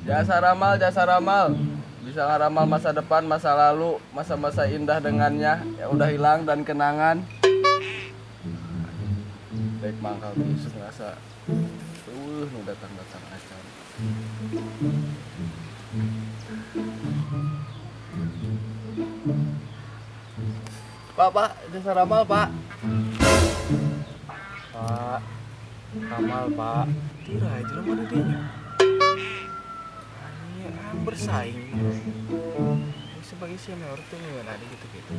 Jasa ramal, jasa ramal. Bisa ngeramal masa depan, masa lalu, masa-masa indah dengannya yang udah hilang dan kenangan. Baik mangkal besok ngerasa nu datang-datang acan. Pak, Pak, jasa ramal, Pak. Pak, ramal, Pak. Tirai jelema di dinya. Bersaing sebagai senior tuh nggak ada gitu-gitu.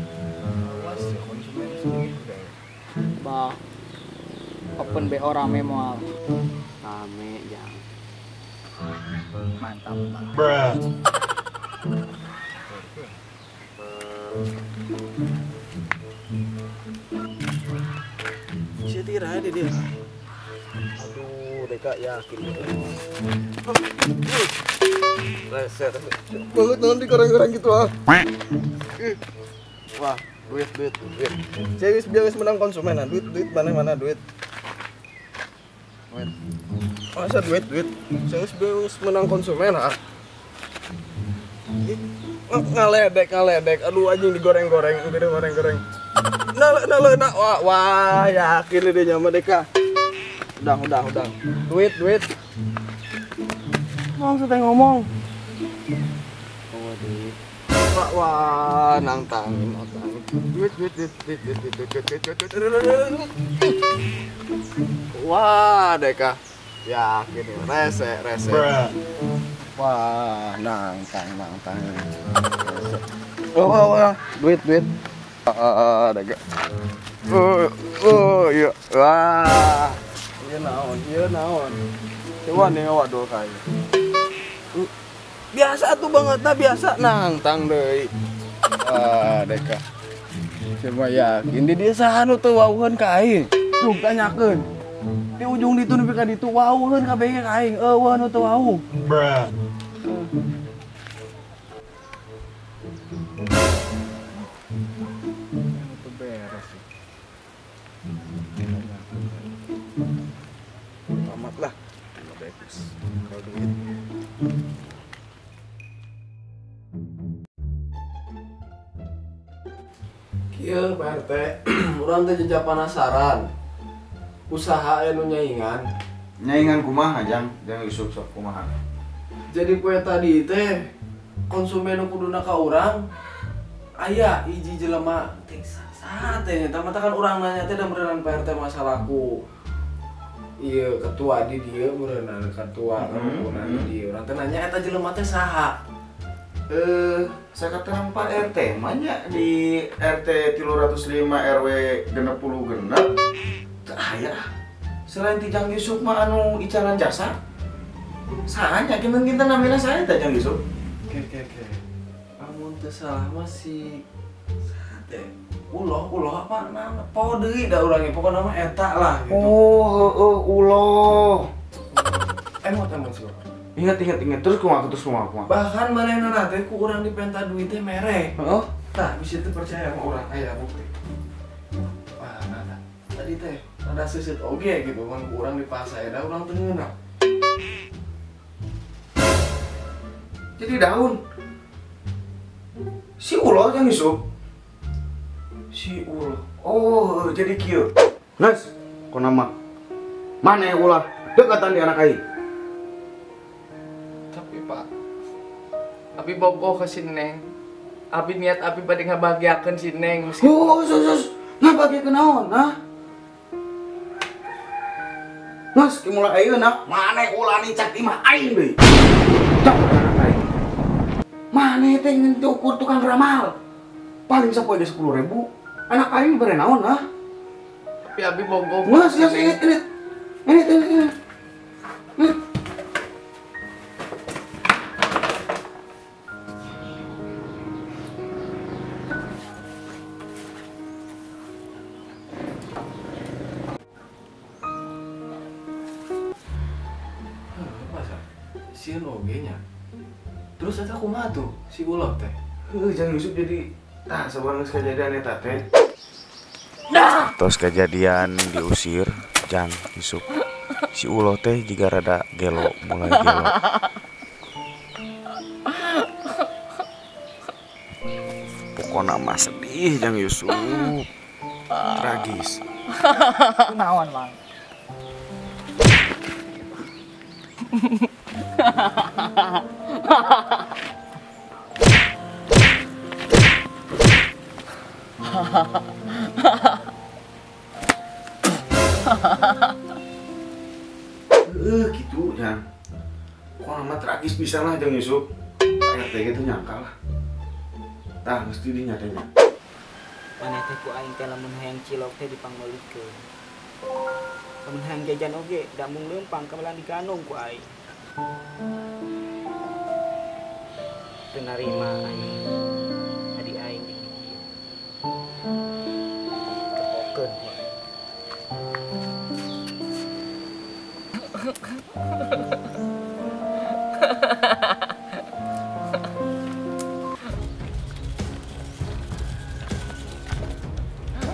Awas ya konsumen sendiri udah. Bah, open BO rame moal. Rame jang. Mantap Bang. Bruh. Bisa tirai deh dia. Aduh, Deka yakin. Reset banget nanti goreng-goreng gitu ah. Wah, duit duit duit. Saya biar menang konsumen, nah. Duit duit mana mana duit. Duit. Masa duit duit. Saya biar menang konsumen ah. Ngaledek ngaledek. Aduh anjing digoreng-goreng, digoreng-goreng. Nah nah nah wah, wah yakin dia nyaman Deka. Udah. Duit duit. Ngomong saya ngomong. Oh, duit. Wah, wah, nantangin, nantangin. Duit, duit, duit, duit, duit, duit, duit, duit, duit, duit. Wah, Deka. Yakin nih, rese, rese. Wah, nantang, nantangin. Wah, wah, wah, duit, duit. Ah, Deka. Oh, oh, iya. Wah. Iya naon, iya naon. Coba nih awak dua kali. Biasa tuh banget nah biasa nangtang deui. Ah, Deka. Coba yakin di dia saha nu teu wawuheun ka aing. Tuh tanyakeun. Di ujung ditu nepi ka ditu wawuheun kabeh ka aing. Eueuh nu teu wawuh. Bruh. Itu beres sih. Tamat lah. Bagus. Kalau duit. Kieu Pak RT, urang teh jejak penasaran. Usaha anu nyaingan. Nyaingan kumaha, Jang? Jang Yusuf sok kumaha? Jadi poe tadi teh konsumen nu kuduna ka urang aya hiji jelema teh saha teh nya mata kan urang nanya teh da meureunnan Pak RT masalahku. Iya, ketua di dieu meureunnan ketua karukunan di dieu. Urang teh nanya eta jelema teh saha? Sakaterang Pak RT mah nya di RT 305 RW 66 teu aya. Selain ti Jang Yusuf mah anu icalan jasa. Saha nya kinten-kinten namina saha teh Jang Yusuf? Oke oke oke. Amun teu salah mah si saha teh? Uloh, uloh apa nama? Poho deui da urang ge pokona mah eta lah gitu. Oh, heueuh uloh. Emot emot sih. Ingat ingat ingat terus kumaha terus kumaha kumaha. Bahkan manehna teh ku urang dipenta duit teh mere. Heeh. Tah bisa teu percaya sama urang aya bukti. Wah, nah, tadi teh rada seuseut oge gitu kan ku urang dipasa da urang teu ngeunah. Jadi daun. Si uloh Jang Yusuf. Si uloh. Oh, jadi kieu. Geus, kona mah. Maneh ulah dekatan di anak aing. Tapi Pak, abi bogoh ke si Neng. Abi niat abi bade ngabahagiakeun si Neng meskipun. Oh, sus, ngabahagiakeun naon, nah? Mas, dimulai ayeuna, maneh ulah nincak imah aing deui. Cok anak aing. Maneh teh ngeun ukur tukang ramal. Paling sapoe ge 10.000. Anak aing bere naon, nah? Tapi abi bogoh. Mas, ya ini ini. Ini ini ini. Ini. Sieun oge nya. Terus eta kumaha tuh si uloh teh? Heuh, Jang Yusuf jadi tah sabarang geus kajadian eta teh. Tos kejadian diusir Jang Yusuf. Si Ulo teh juga rada gelo, mulai gelo. Pokoknya mah sedih Jang Yusuf. Tragis. Naon, Bang? Gitu Jang. Pokoknya mah tragis bisa lah Jang Yusuf. RT gitu nyangka lah. Tah mesti dinyatanya. Maneh teh ku aing teh lamun hayang cilok teh dipangmeulikeun. Lamun hayang jajan oge da mung leumpang kamelan diganong ku aing. Teu narima aing. Adi aing dikieu. Tepokeun ku aing.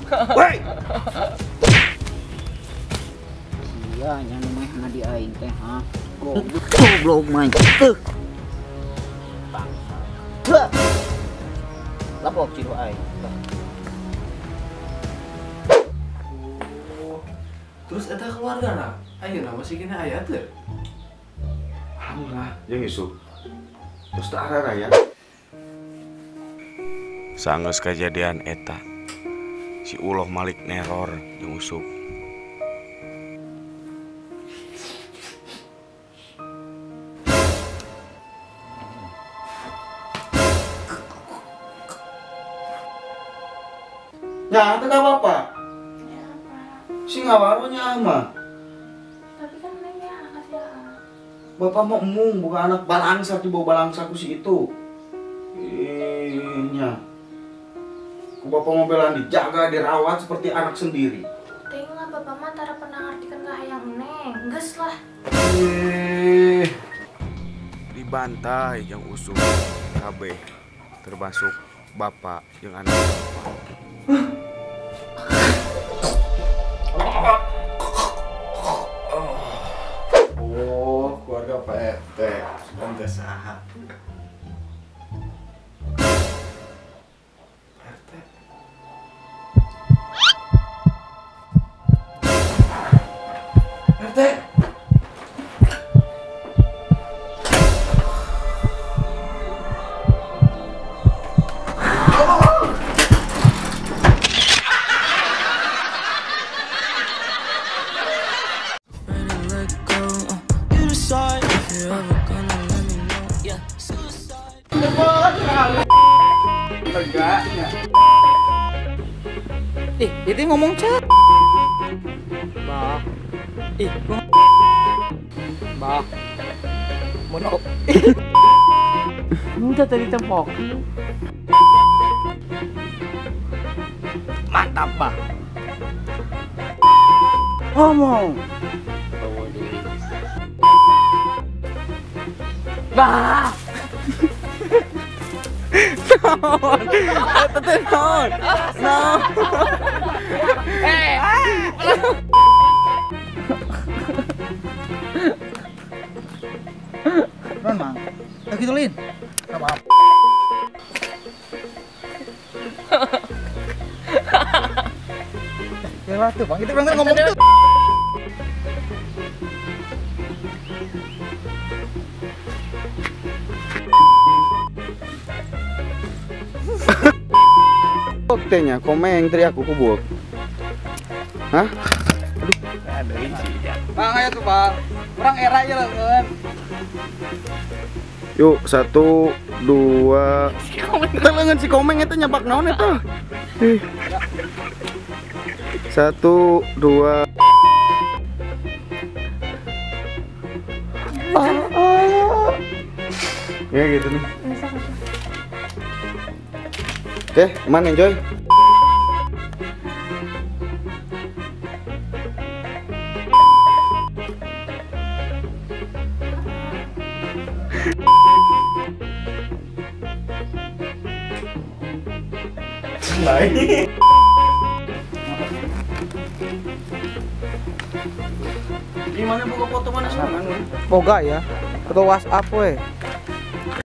Woi. Sia nya nu mah adi aing teh ha. Goblok main. Teuh. Bangsa. Lapok cilu aing. Oh. Terus eta keluargana ayeuna masih kena aya teu? Alhamdulillah, Jang Yusuf. Terus tak arah ya. Sanggeus kejadian eta. Si Uloh malik neror jeung Usuk. Nya, teu apa-apa. Ya apa? Si ngawaru nya mah. Tapi kan nengnya kasih ya. Bapak mau emung bukan anak balangsa dibawa balangsa ku si itu. Nya. Ku bapak mau belan dijaga, dirawat seperti anak sendiri. Teuing lah bapak mah tara pernah ngartikeun ka hayang neng. Geus lah. Dibantai jeung Usuk kabeh termasuk bapak jeung anak. Oh, keluarga Pak RT, sudah saha. RT. RT. Ih, itu ngomong cat. Bah. Ih, bah. Monok. Udah tadi tepok. Mantap, bah. Ngomong. Bah. Naon? Eta teh naon? Naon? Ron mang, gitu lin. Sama. Ya tuh bang, itu bang ngomong tuh. Tehnya komeng teriak aku kubur. Hah? Aduh. Ada isi. Bang ayo tuh bang. Orang era aja lah kan. Yuk, 1 2. Eta leungeun si komeng eta nyapak naon eta? 1 2. Ya gitu nih. Oke, man enjoy. Lain. mana boga foto mana sorangan? Boga ya. Atau WhatsApp we.